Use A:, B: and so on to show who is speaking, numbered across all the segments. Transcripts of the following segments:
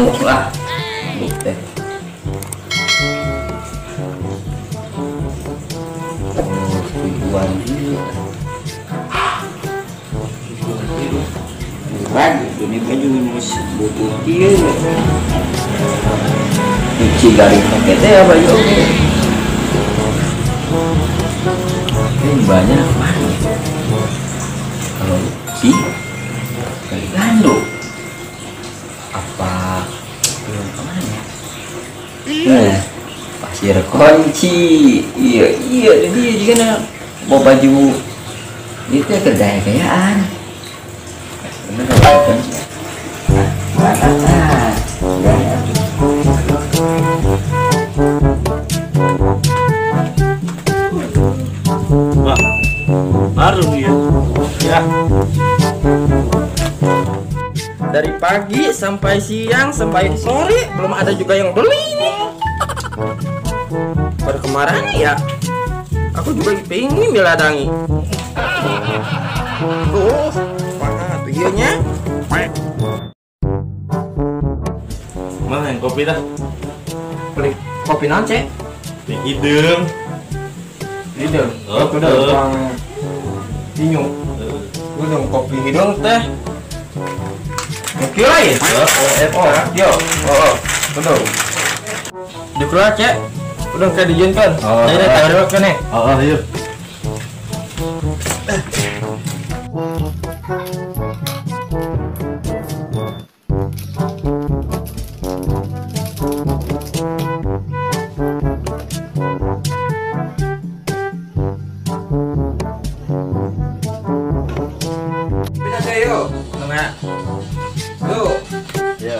A: Penuh lah. Teh. Oh, tujuan dia. Baju, ini baju minus butuh kieu. Cuci garing pakai teh baju oke. Ini banyak banget. Kalau si kali gandum apa belum kemana ya? Nah, pasir kunci. Iya iya dia juga nak bawa baju itu kerja-kerjaan. Bener kalau kunci.
B: Wah, baru ya. Ya.
C: Dari pagi sampai siang sampai sore belum ada juga yang beli ini. Pada kemarin ya, aku juga pengen miladangi. Tuh, mana tuh ieu nya?
B: Mana yang kopi dah?
C: Beli kopi naon, Cek?
B: Kopi hideung.
C: Hideung. Oh, udah bang. Inyu. Udah kopi hideung teh. Oke lah ya? Oh, yo. Oh, betul. Di keluar, Cek. Udah kayak diizinkan. Oh, ini taruh ke nih.
B: Oh, iya.
C: Bisa saya yuk. Tengah. Yuk.
B: Ya.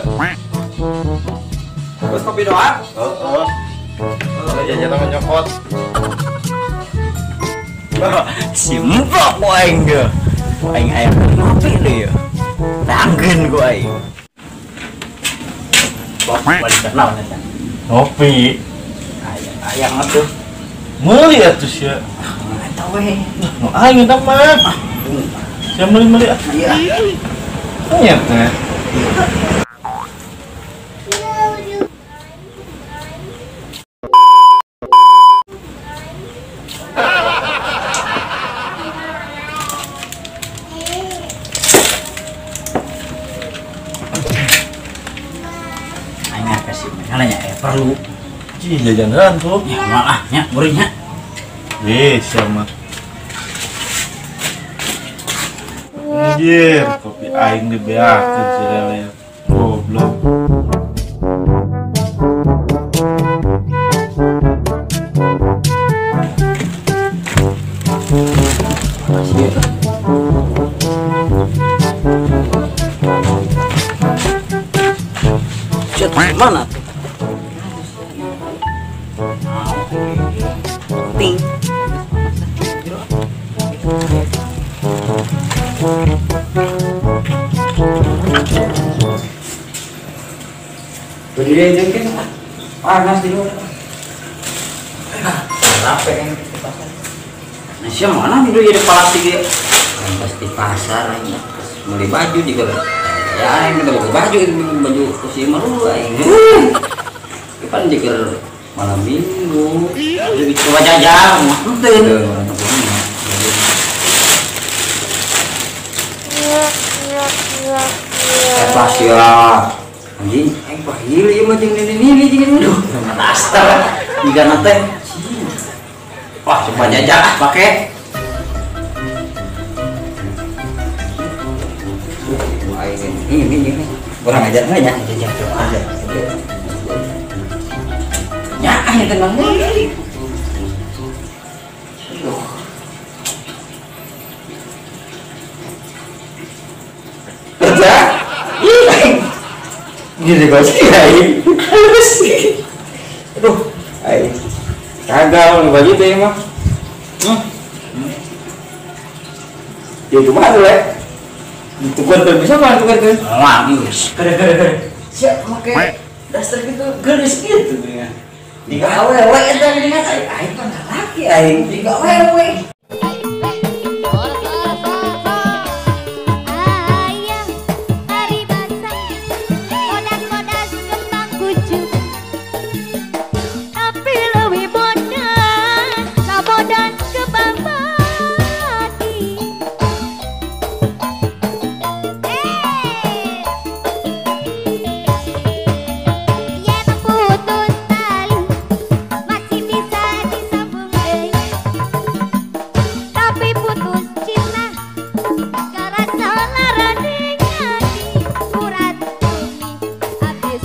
C: Terus kopi doang?
B: Oh. Jajan sama nyokot.
A: Si emplok ku aing ge. Aing hayang ngopi deui ya. Tanggeun ku aing. Balik naon eta?
B: Ngopi.
A: Hayang atuh.
B: Meuli atuh sia.
A: Eta we.
B: Nu aing eta mah. Sia meuli-meuli ah.
A: Iya.
B: Nya teh.
A: Perlu
B: cih jajanan tuh
A: ya malah nya burinya
B: sama anjir kopi aing dibeakeun si lele goblok.
A: Set mana tuh? Ting. Berdiri aja kan panas di luar. Capek kan di pasar. Nah, siapa mana dulu jadi plastik ya? Pasti pasar aja. Beli baju juga. Ya, aing kita beli baju itu baju si malu aing. Kapan juga malam minggu. Jadi coba jajan, penting. Pas ya. Anjing, aing pahil ieu mah jeung nini-nini jeung aduh, daster. Jigana teh. Wah, coba jajan ah pake. Ini kurang ajar nya jajan coba aja. Ya, ah tenang deui. Aduh. Kerja? Ih. Gini kok sih aing. Aduh, aing. Kagak baju teh mah. Ya cuma tuh, tukar bisa mah tukar tuh. Wah, geus. Kere-kere. Siap make daster gitu, geus gitu ya. Tiga awewe eta geuningan aing aing pan lalaki aing tiga awewe.
D: Ayang paribasa bodas-bodas.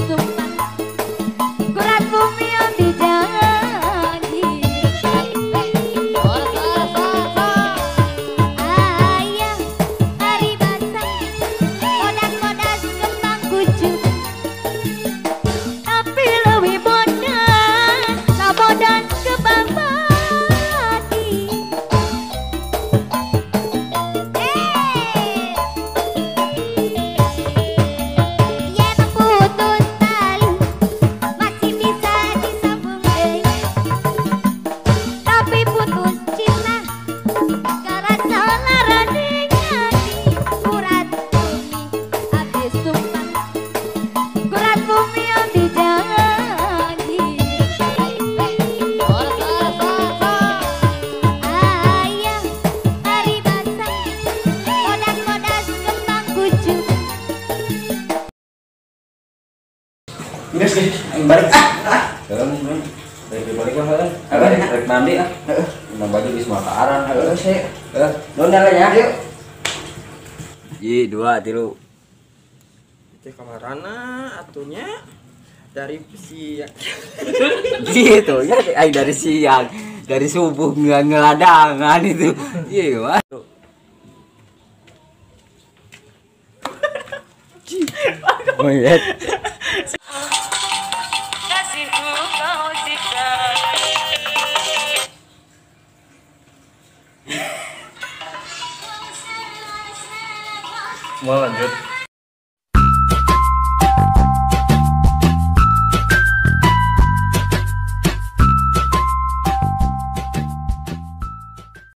D: sumpah kurat bumi yang dijanji. Ayah hari basah bodas-bodas kembang kucing tapi lebih bodas bodas kembang mati. Ya putus tali masih bisa disambung, tapi putus cinta karena lara hati. Kurat bumi habis sumpah kurat bumi yang dijanji. Ayah hari basah bodas-bodas kembang kucing.
A: Geus geus aing balik ah. Heeh, balik balik mah heeh. Rek mandi ah. Heeh. Baju geus moal kaaran heeh sih. Heeh, nuhun ya. Yuk. 1 2 3.
C: Itu kamarana atunya dari siang.
A: Gitu ya, aing dari siang, dari subuh nggak ngeladangan itu. Iya, mah. Monyet.
B: Mau lanjut.